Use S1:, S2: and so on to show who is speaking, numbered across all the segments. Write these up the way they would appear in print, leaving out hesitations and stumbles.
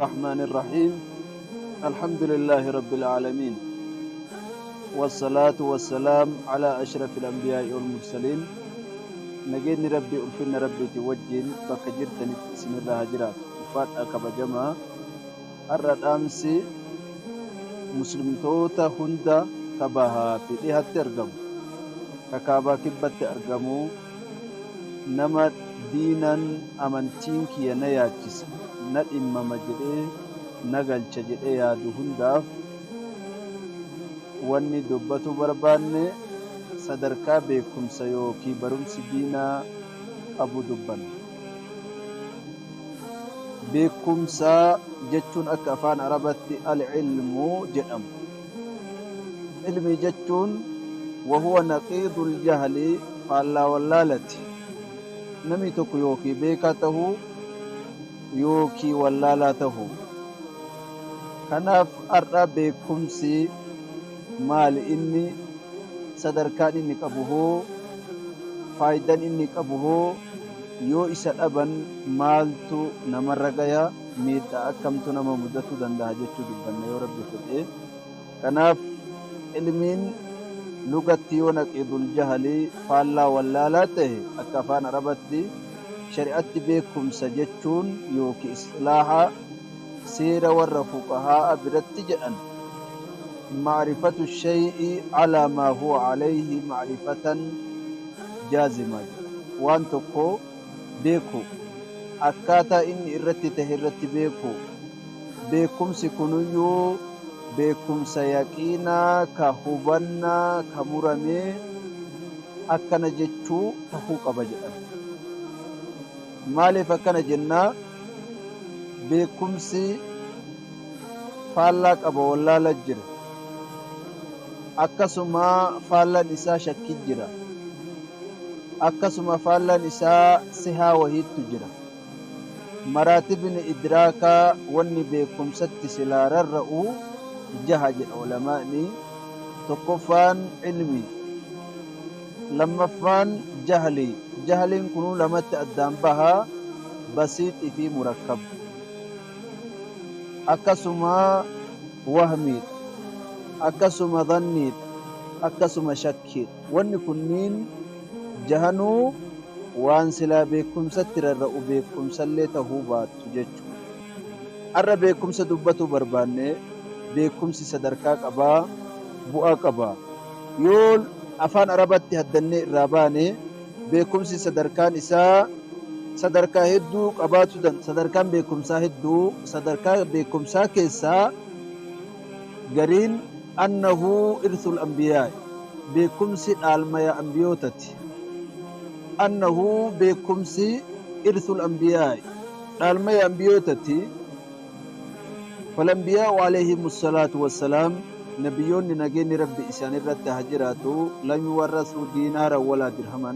S1: الرحمن الرحيم. الحمد لله رب العالمين، والصلاة والسلام على أشرف الأنبياء والمرسلين. Nageenyi Rabbii, ulfinna Rabbiiti wajjin bakka jirtanitti isinirraa haa jiraatu. Ulfaadhaa, kabajamaa. Har'a dhaamsi muslimtoota hunda ka bahaa fi dhihatti argamu, ka kaabaa kibbatti argamu, nama diinan amantiin kiyya na yaachisa, na dhimmama jedhee, na galcha jedhee yaadu hundaaf, wanni dubbatu barbaanne sadarkaa beekumsa yookiin barumsi diinaa qabu dubbanna. Beekumsa jechuun akka afaan Arabatti العلم jedhamu. Ilmii jechuun وهو نقيض الجهل, faallaa wallaalati. Namni tokko yookiin beekaa tahuu yookiin wallaalaa tahuu. Kanaaf har'a beekumsi maali inni, sadarkaan inni qabu hoo, faayidaan inni qabu hoo, yoo isa dhaban maaltu namarra gaya, miidhaa akkamtu nama mudatuu danda'a jechuu dubbanna yoo Rabbi fedhe. Kanaaf ilmiin lugatti yoo نقيض الجهل, faallaa wallaalaa ta'e akka afaan Arabatti, shari'atti beekumsa jechuun yookiin islaaha seera warra fuqahaa biratti jedhan معرفة الشيء على ما هو عليه معرفة جازمة jedha. Waan tokko beeku, akkaataa inni irratti tahe irratti beeku, beekumsi kunuyyuu beekumsa yaqiinaa ka hubannaa ka muramee akkana jechuu tahuu qaba jedhan. Maaliif akkana jennaa? Beekumsi faallaa qaba, wallaala jira. Akkasuma faallaan isaa shakkii jira. Akkasuma faallaan isaa sihaa wahiittu jira. Maraatibni idraakaa, wanni beekumsatti silaa rarra'u, jaha jedha ulamaa'ni. Tokkoffaan ilmi, lammaffaan jahli. Jahliin kunuu lamatti addaan bahaa, بسيط fi مركب. Akkasuma wahmiidha, akkasuma dhanniidha, akkasuma shakkiidha. Wanni kunniin jahanuu waan silaa beekumsatti rarra'u beekumsallee tahuu baattu jechuudha. Har'a beekumsa dubbatuu barbaanne, beekumsi sadarkaa qabaa, bu'aa qabaa. Yoo afaan Arabatti haddannee irraa baane, beekumsi sadarkaan isaa sadarkaa hedduu qabaatu danda'a. Sadarkaan beekumsaa hedduu. Sadarkaa beekumsaa keessaa gariin أنه إرث الأنبياء, beekumsi dhaalmaya ambiyootati. أنه beekumsi إرث الأنبياء, dhaalmaya ambiyootati. فالأنبياء عليهم الصلاة والسلام, nabiyyoonni nageenyi Rabbi isaan irratti haa jiraatu, لم يورثوا دينارا ولا درهما,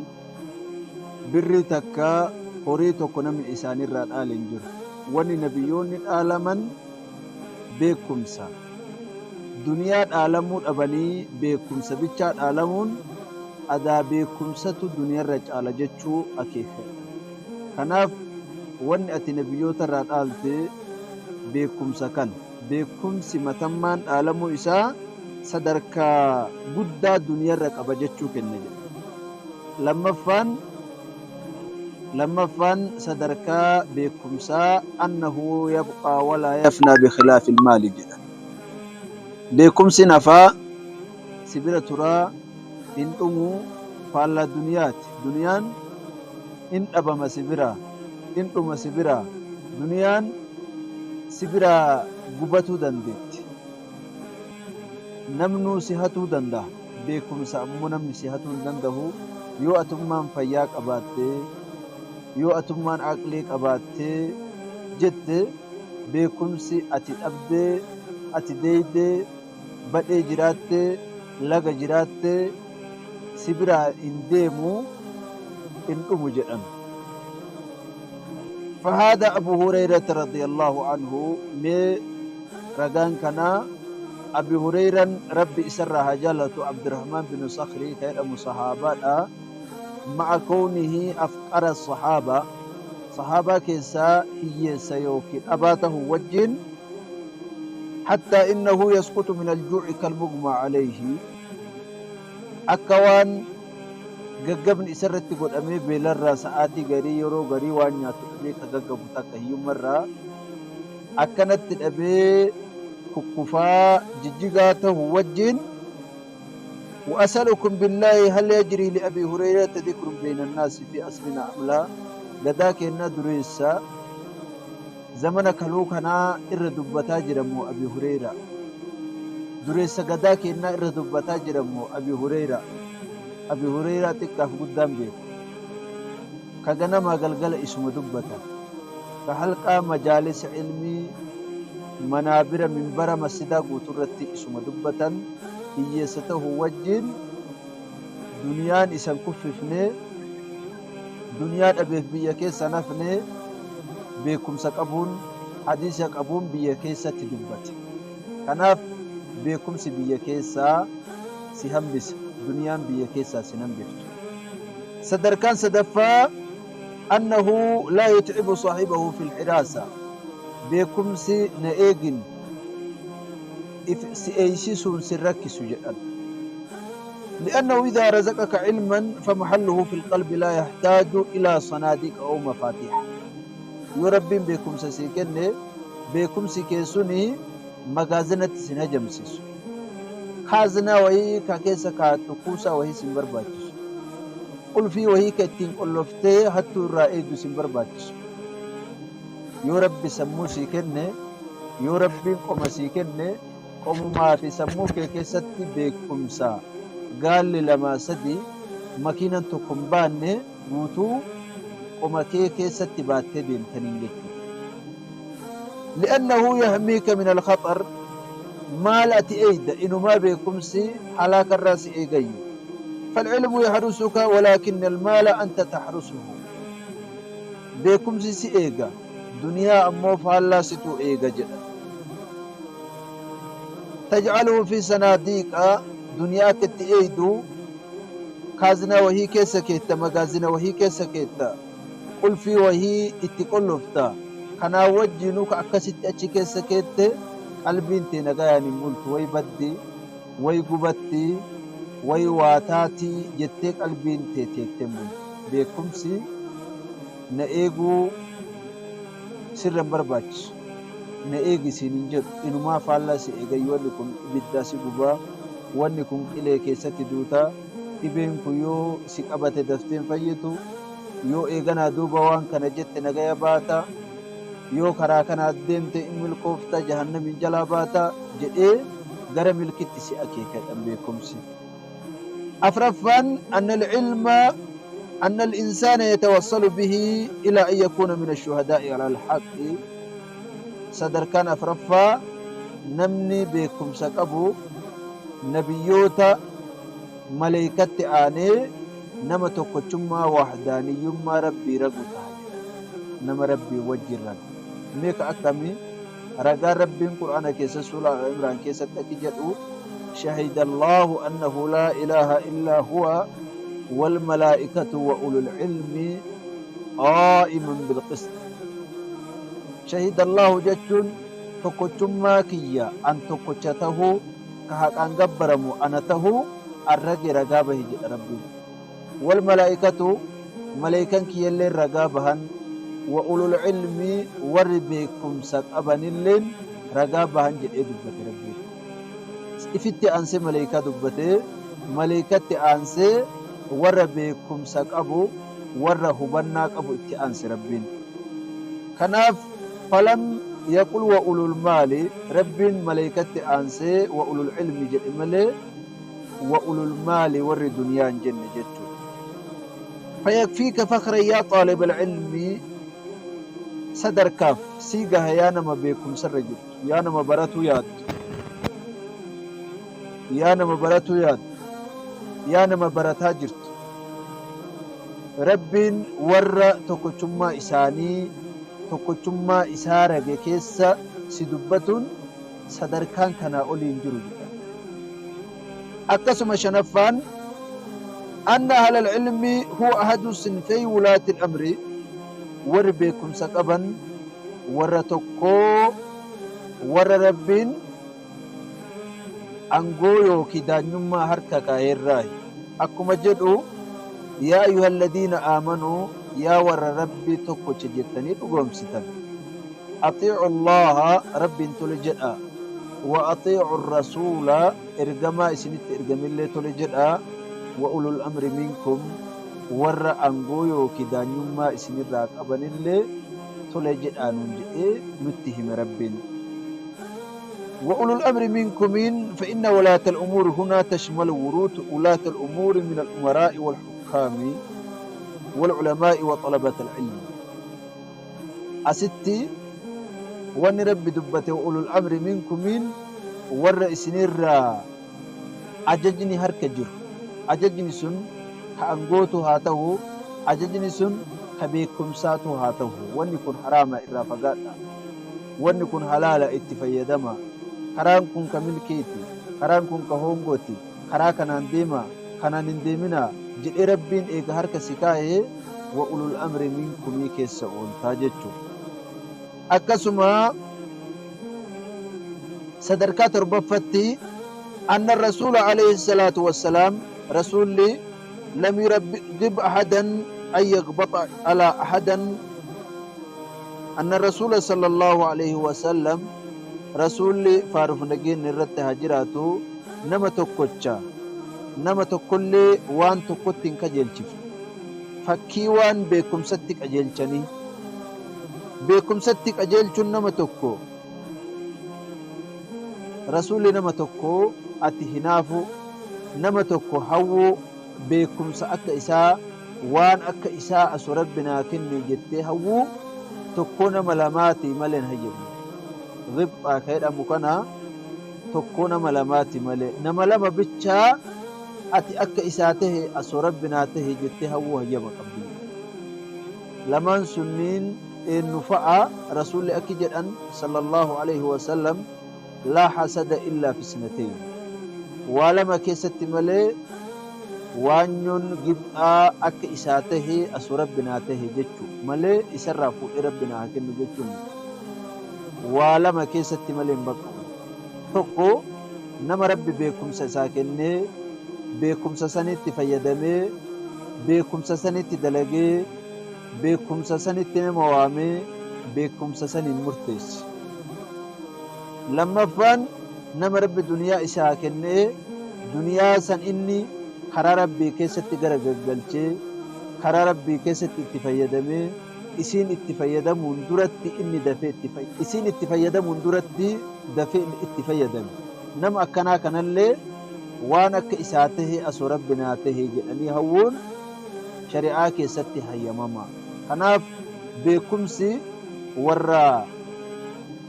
S1: birrii takka, horii tokko namni isaanirraa dhaale hin jiru. Wanni nabiyyoonni dhaalaman beekumsa. Duniyaa dhaalamuu dhabanii beekumsa bichaa dhaalamuun adaa beekumsatu duniyaarra caala jechuu akeeka. Kanaaf wanni ati nabiyyoota irraa dhaalte beekumsa kana. Beekumsi matammaan dhaalamuu isaa sadarkaa guddaa duniyaarra qaba jechuu kenna jedha. Lammaffaan sadarkaa beekumsaa أنه يبقى ولا يفنى بخلاف المال jedha. Beekumsi nafaa si bira turaa, hin dhumuu, faallaa duniyaati. Duniyaan hin dhabama si biraa, hin dhuma si biraa, duniyaan si biraa gubatuu dandeetti. Namnuu si hatuu danda'a. Beekumsa ammoo namni si hatuu hin danda'u. Yoo atummaan fayyaa qabaattee, yoo atummaan aqlii qabaattee jette, beekumsi ati dhabdee, ati deeydee, badhee jiraattee, laga jiraattee, si biraa hin deemu, hin dhumu jedhan. فهذا أبو هريرة رضي الله عنه, mee ragaan kana Abi Hureyran, Rabbi isarraa haa jaalatu, Abdurrahman bin Sakhrii ka jedhamu sahaabaadha. مع كونه أفقر الصحابة, Sahaabaa keessaa hiyyeessa yookiin dhabaa tahu wajjiin, hattaa innahu yasqutu min aljuu'i kalmugmaa alayhi, akka waan gaggabni isarratti godhamee beelarraa sa'aatii garii yeroo garii waan nyaatu dhabee ka gaggabu takka hiyyummarraa akkanatti dhabee kukkufaa jijjigaa tahu wajjiin. وأسألكم بالله هل يجري لأبي هريرة ذكر بين الناس في أصلنا أم لا؟ Gadaa keenna dureessa zamana kaluu kanaa irra dubbataa jiramoo Abi Hureyra? Dureessa gadaa keennaa irra dubbataa jiramoo Abi Hureyra? Abi Hureyraa xiqqaaf guddaan beeku. Ka ganamaa galgala isuma dubbata. Ka halqaa majaalisa ilmii manaabira minbara masjidaa guuturratti isuma dubbatan, hiyyeessa tahuu wajjiin duniyaan isan kuffifne, duniyaa dhabeef biyya keessa hin hafne, beekumsa qabuun, hadiisa qabuun biyya keessatti dubbate. Kanaaf beekumsi biyya keessaa si hambisa, duniyaan biyya keessaa sin hambiftu. Sadarkaan sadaffaa, annahu laa yutcibu saahibahu fil hiraasa, beekumsi na eegin if si eeysisuun sin rakkisu jedhan. Li'annahu idhaa razaqaka cilman famahalluhu fil qalbi laa yahtaaju ilaa sanaadiiqa aw mafaatiiha, yoo Rabbiin beekumsa sii kenne beekumsi kee suni magaazinatti sin hajamsiisu, kaaznaa wahii ka keessa kaa'attu kuusaa wahii sin barbaachisu, qulfii wahii ka ittiin qolloftee hattuu irraa eegdu sin barbaachisu. Yoo Rabbi sammuu sii kenne, yoo Rabbiin qoma sii kenne, qomumaa fi sammuu kee keessatti beekumsa gaalli lamaa sadi makiinan tokko hin baanne guutuu qoma kee keessatti baattee deemtaniin jechuudha. Li'annahu yahmiika min alkhaxar, maal ati eeyda, inumaa beekumsi halaaka irraa si eegayyu. Fal'ilmu yahrusuka walaakinna almaala anta tahrusuhu. Beekumsi si eega, duniyaa ammoo faallaa situ eega jedhan. Taj'aluhu fi sanaadiiqa, duniyaa akka itti eeydu kaaznaa wahii keessa keetta, magaazina wahii keessa keetta, qulfii wahii itti qollofta. Kanaa wajjiinuu ka akkasitti achi keessa keette qalbiin tee nagayaan hin bultu, way baddi, way gubatti, way waa taati jettee qalbiin tee teettee hin bultu. Beekumsi na eeguu sirra hin barbaachisu. Na eegi siin hin jedhu. Inumaa faallaa si eegayyu, wanni kun ibiddaa si gubaa, wanni kun qilee keessatti duuta, dhibeen kun yoo si qabate daftee hin fayyitu, yoo eeganaa duuba waan kana jette nagaya baata, yoo karaa kana deemte in milkoofta, jahannamiin jalaa baata jedhee gara milkitti si akeeka jedhan beekumsi. Afraffaan, anna al-ilma anna al-insaana yatawassalu bihi ilaa an yakuuna min ash-shuhadaa'i ala al-haqqi, sadarkaan afraffaa namni beekumsa qabu nabiyyoota maleeykatti aanee nama tokkochummaa wahdaaniyyummaa Rabbii ragu taha jedhan. Nama Rabbii wajjin ragu mee ka akkami ragaan? Rabbiin Qur'aana keessa Suuraa Al-Imraan keessatti akki jedhu: shahida Allaahu annahu laa ilaaha illaa huwa wal malaa'ikatu wa ulul ilmi qaa'iman bil qist. Shahida Allaahu jechuun tokkochummaa kiyya, an tokkocha tahuu, ka haqaan gabbaramu ana tahuu an rage, ragaa bahe jedha Rabbiin. Wal malaa'ikatu, maleeykan kiyyalleen ragaa bahan, wa ulul ilmi, warri beekumsa qabanilleen ragaa bahan jedhee dubbate Rabbiin. Ifitti aansee maleeykaa dubbate, maleeykatti aansee warra beekumsa qabu, warra hubannaa qabu itti aanse Rabbiin. Kanaaf falam yaqul wa ulul maali, Rabbiin maleeykatti aansee wa ulul ilmi jedhe malee wa ulul maali warri duniyaa hin jenne jechuudha. Fayakfiika fakhran yaa xaalibal ilmi, sadarkaaf sii gaha yaa nama beekumsarra jirtu, yaa nama baratuu yaaddu, yaa nama baratuu yaaddu, yaa nama barataa jirtu. Rabbiin warra tokkochummaa isaanii, tokkochummaa isaa rage keessa si dubbatuun sadarkaan kanaa olii hin jiru jedhan. Akkasuma shanaffaan, anna ahlal ilmi huwa ahadu sinfey wulaati amri, Warri beekumsa qaban warra tokkoo warra Rabbiin angoo yookiin daanyummaa harka kaa'eerraayi. Akkuma jedhu, yaa ayyuhalladiina aamanuu, yaa warra Rabbi tokkocha jettanii dhugoomsitan, axiicu Allaaha, Rabbiin tole jedhaa, wa axiicu rasuula, ergamaa isinitti ergamellee tole jedhaa, wa ulul amri minkum, warra angoo yookiin daanyummaa isinirraa qabanillee tole jedhaa nuun jedhee nutti hime Rabbiin. وأولو الأمر منكم، فإن ولاة الأمور هنا تشمل ورود ولاة الأمور من الأمراء والحكام والعلماء وطلبة العلم. Asitti wanni Rabbi dubbate وأولو الأمر منكم warra isinirraa ajajni harka jiru. Ajajni sun ka angootu haa ta'u, ajajni sun ka beekumsaatu haa ta'u, wanni kun haraama, irraa fagaadha, wanni kun halaala, itti fayyadama, karaan kun ka milkeeti, karaan kun ka hongooti, karaa kanaan deema, kanaan hin deemina jedhee Rabbiin eega harka si kaa'ee, وأولو الأمر منكم keessa ooltaa jechuu. Akkasuma sadarkaa torbaffatti, أن الرسول عليه الصلاة والسلام، rasuulli لم يرغب أحدا أن يغبط على أحدا. أن الرسول صلى الله عليه وسلم، rasuulli faaruuf nageenyi irratti haa jiraatu, nama tokkocha nama tokkollee waan tokkotti hin qajeelchifne. Fakkii waan beekumsatti qajeelchanii, beekumsatti qajeelchuun nama tokko, rasuulli nama tokko ati hinaafu, nama tokko hawwuu, beekumsa akka isaa, waan akka isaa asu Rabbi naa kenne jettee hawwuu tokko nama lamaati malee hin hayyamne. Ghibxaa ka jedhamu kana tokko nama lamaati malee, nama lama bichaa ati akka isaa tahe asoo Rabbi naa tahe jettee hawwuu hayyama qabdi. Lamaan sunniin eenyu fa'a? Rasuulli akki jedhan صلى الله عليه وسلم: لا حسد إلا في اثنتين. Waa lama keessatti malee waanyoon gibxaa akka isaa tahe asoo Rabbi naa tahe jechuu malee, isarraa fuudhee Rabbi naa haa kennu jechuun waa lama keessatti malee hin baqqa'u. Tokko, nama Rabbi beekumsa isaa kennee, beekumsa sanitti fayyadamee, beekumsa sanitti dalagee, beekumsa sanitti nama waamee, beekumsa saniin murteesse. Lammaffaan, nama Rabbi duniyaa isaa kennee, duniyaa san inni karaa Rabbii keessatti gara gaggalchee, karaa Rabbii keessatti itti fayyadamee, isiin itti fayyadamuun duratti inni dafee itti, isiin itti fayyadamuun duratti dafee itti fayyadame. Nama akkanaa kanallee waan akka isaa tahe asoo Rabbi naa tahe jedhanii hawwuun shari'aa keessatti hayyamama. Kanaaf beekumsi warra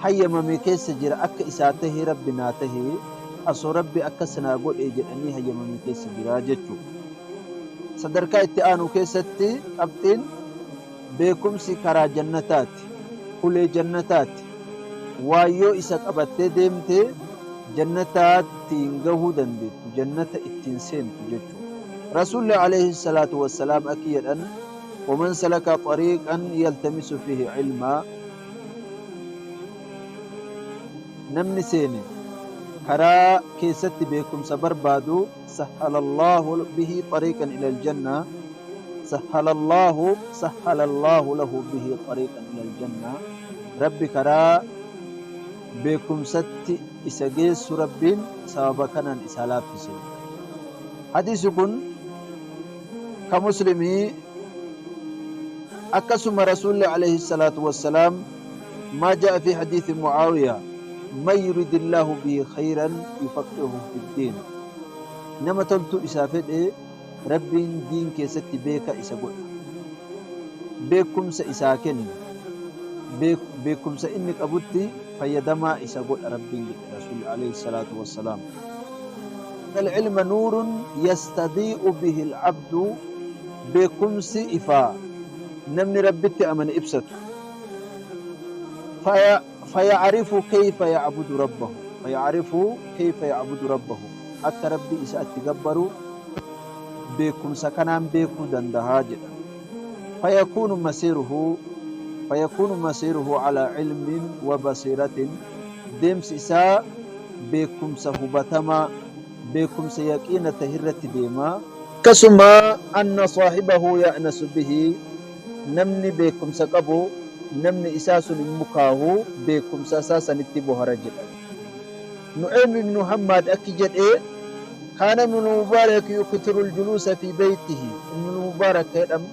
S1: hayyamame keessa jira. Akka isaa tahe Rabbi naa tahe, asoo Rabbi akkas naa godhe jedhanii hayyamame keessa jira jechuudha. Sadarkaa itti aanu keessatti qabxiin, beekumsi karaa jannataati, hulee jannataati. Waayyoo isa qabattee deemte jannataattiin gahuu dandeettu, jannata ittiin seentu jechuudha. Rasuulli عليه الصلاة والسلام akki jedhan: ومن سلك طريقا يلتمس فيه علما، namni seene karaa keessatti beekumsa barbaadu, سهل الله به طريقا إلى الجنة، سهل الله سهل الله له به طريقا إلى الجنة. Rabbi karaa beekumsatti isa geessu Rabbiin sababa kanaan isa laaffise. Hadiisi kun ka Muslimii. Akkasuma rasuulli عليه الصلاة والسلام، ما جاء في حديث معاوية: من يرد الله به خيرا يفقهه في الدين. Nama toltuu isaa fedhe Rabbiin diin keessatti beeka isa godha, beekumsa isaa kenna, beekumsa inni qabutti fayyadamaa isa godha Rabbiin jedhe rasuulli عليه الصلاة والسلام. العلم نور يستضيء به العبد. Beekumsi ifaa namni Rabbitti amane ibsatu. فيعرف كيف يعبد ربه، فيعرف كيف يعبد ربه، akka Rabbi isa itti gabbaru beekumsa kanaan beekuu dandahaa jedha. فيكون مصيره Fayakuunu masiiruhu calaa cilmin wa basiiratin, deemsi isaa beekkumsa hubatamaa, beekkumsa yaqiina taherratti deema. Akkasuma anna saahibahu ya'nasu bihi, namni beekkumsa qabu namni isaa sun hin mukaahu, beekkumsa isaa sanitti bohara jedhan. Nu'aym ibnu Hammaad akki jedhe, Kaana ibnul Mubaarak yukthiru al-juluusa fi baytihi, Ibnul Mubaarak ka jedhamu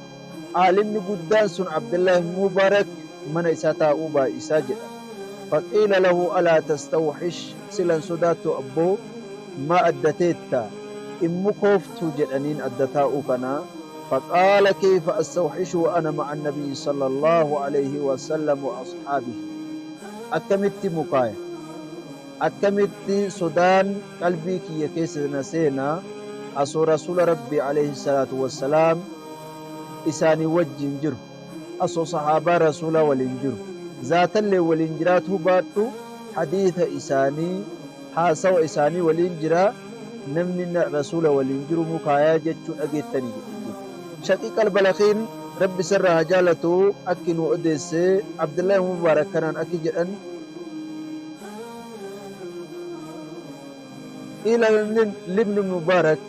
S1: aalimni guddaan sun Abdullaah ibn Mubaarak mana isaa taa'uu baay'isa jedhan. Faqiila lahu alaa tastawhish, sila hin sodaattuu abboo, maa adda teetta, hin mukooftuu jedhaniin adda taa'uu kana. Faqaala kayfa astawhishu wa ana ma'a an-nabiyyi sallallaahu alayhi wa sallam wa ashaabihi, akkamitti mukaaya, akkamitti sodaan qalbii kiyya keessa na seena asoo Rasuula Rabbii alayhi salaatu wassalaam isaanii wajjiin jiru, asoo sahaabaa Rasuulaa waliin jiru, zaatallee waliin jiraatuu baadhu hadiisa isaanii, haasawa isaanii waliin jira, namni Rasuula waliin jiru mukaayaa jechuu dhageettanii jedhe jechuudha. Shaqiiq al-Balakhiin Rabbi isarraa haa jaalatuu akki nuu odeesse Abdullahi Mubaarak kanaan akki jedhan, Qiila libni Mubaarak,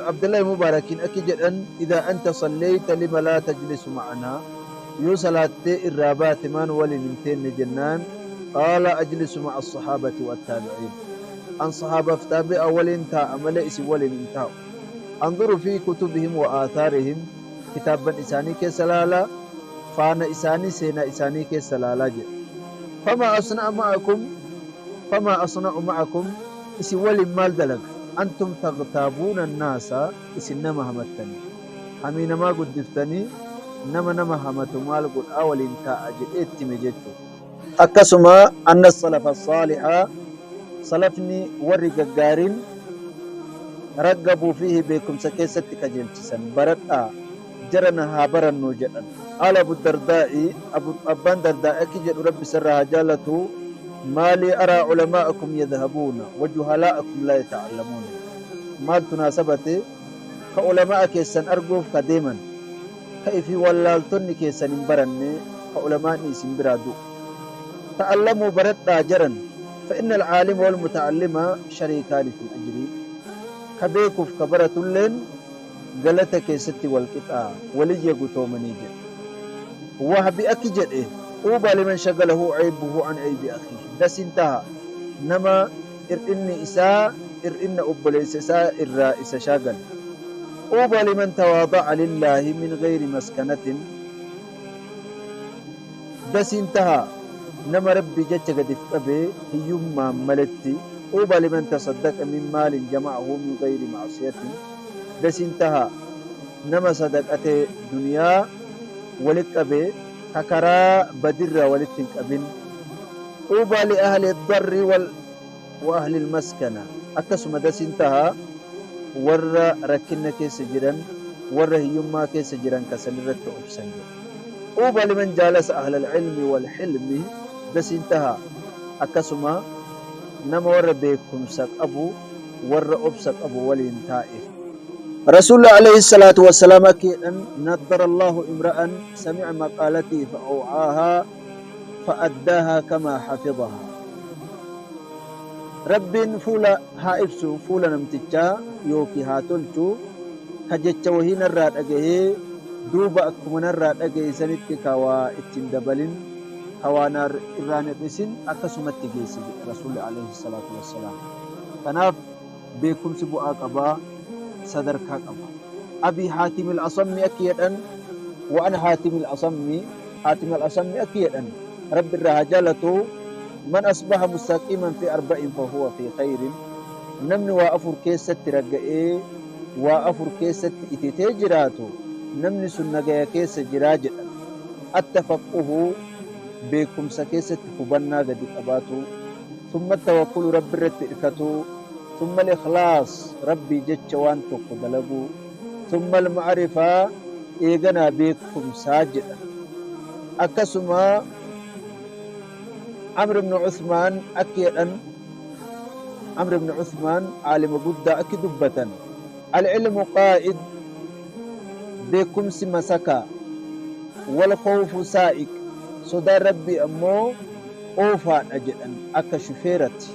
S1: Abdullahi Mubaarakiin akki jedhan, Idhaa anta sallayta lima laa tajlisu ma'anaa, yoo salaattee irraa baate maa nu waliin hin teenne jennaan, qaala ajlisu ma'a as-sahaabati wattaabi'iin, an sahaabaf taabi'a waliin taa'a malee isin waliin hin taa'u. Anzuru fii kutubihim wa aathaarihim, kitaabban isaanii keessa laala, faana isaanii seenaa isaanii keessa laalaa jedhe. Famaa asna'a ma'akum, famaa asna'u ma'akum, isin waliin maal dalaga? Antum taghtaabuuna annaasa, isin nama hamattanii. Hamii namaa guddiftanii, nama nama hamatu maal godhaa waliin taa'a jedhee itti hime jechuudha. Akkasuma anna as-salafa as-saaliha, salafni warri gaggaariin, raggabuu fiihi, beekumsa keessatti qajeelchisan, baradhaa jarana haa barannuu jedhan. Qaala Abu Dardaa'i, Abbaan Dardaa'i akki jedhu Rabbi isarraa haa jaalatuu, Maalii araa ulamaa'akum yadhabuuna wa juhalaa'akum laa yata'allamuuna, maaltu naa sabate ka ulamaa'a keessan arguuf ka deeman, ka ifii wallaaltonni keessan hin baranne, ka ulamaa'ni isin biraa du'u. Ta'allamuu, baradhaa jaran, fa inna al'aalima wal muta'allima shariikaani fil ajri, ka beekuuf ka baratulleen galata keessatti wal qixa, waliyya gutoomanii jedhe. Wahbi akki jedhe, Xuubaa liman shagalahu eybuhu an eybi akhiihi, dasiin taha nama ir'inni isaa ir'inna obboleessa isaa irraa isa shaagale. Xuubaa liman tawaada'a lillaahi min geyri maskanatin, dasiin taha nama Rabbii jecha gad if qabe hiyyummaan maletti. Xuubaa liman tasaddaqa min maalin jama'ahu min geyri ma'siyatin, dasiin taha nama sadaqate duniyaa wali qabe ka karaa badirraa walitti hin qabin. Xuubaa li ahli darri wal wa ahli lmaskana, akkasuma dasiin taha warra rakkinna keessa jiran, warra hiyyummaa keessa jiran ka sanirratti obsan jedhe. Xuubaa liman jaalasa ahla alcilmi walxilmi, dasiin taha akkasuma nama warra beekkumsa qabu, warra obsa qabu waliin taa'eef. Rasuulli alayhi salaatu wassalaam akki jedhan, Naddara Allaahu imra'an sami'a maqaalatii fa'aw'aahaa fa'addaahaa kamaa hafizahaa. Rabbiin fuula haa ibsu fuula namtichaa yookiin haa tolchu ka jecha wahii narraa dhagahee duuba akkuma narraa dhagahe sanitti ka waa itti hin dabalin, ka waa irraa hin hir'isin akkasumatti geesse jedhe Rasuulli alayhi salaatu wassalaam. Kanaaf beekumsi bu'aa qaba, sadarkaa qaba. Abii Haatim al-Asammi akki jedhan, wa an Haatim al-Asammi, Haatim al-Asammi akki jedhan, Rabbi irraa haa jaalatuu, Man asbaha mustaqiiman fi arba'in fahuwa fi khayrin, namni waa afur keessatti ragga'ee, waa afur keessatti ititee jiraatu, namni sun nagaya keessa jiraa jedhan. Attafaqquhu, beekumsa keessatti hubannaa gadi qabaatuu, Thumma tawakkulu, Rabbirratti irkatuu, thumma al-ikhlaas, Rabbii jecha waan tokko dalaguu, thumma al-ma'rifaa, eeganaa beekkumsaa jedhan. Akkasuma Amr ibn Uthmaan akki jedhan, Amr ibn Uthmaan aalima guddaa akki dubbatan, Al-ilmu qaa'id, beekkumsi masakaa, wal khawfu saa'iq, Sodaan Rabbii ammoo oofaadha jedhan, akka shufeerati.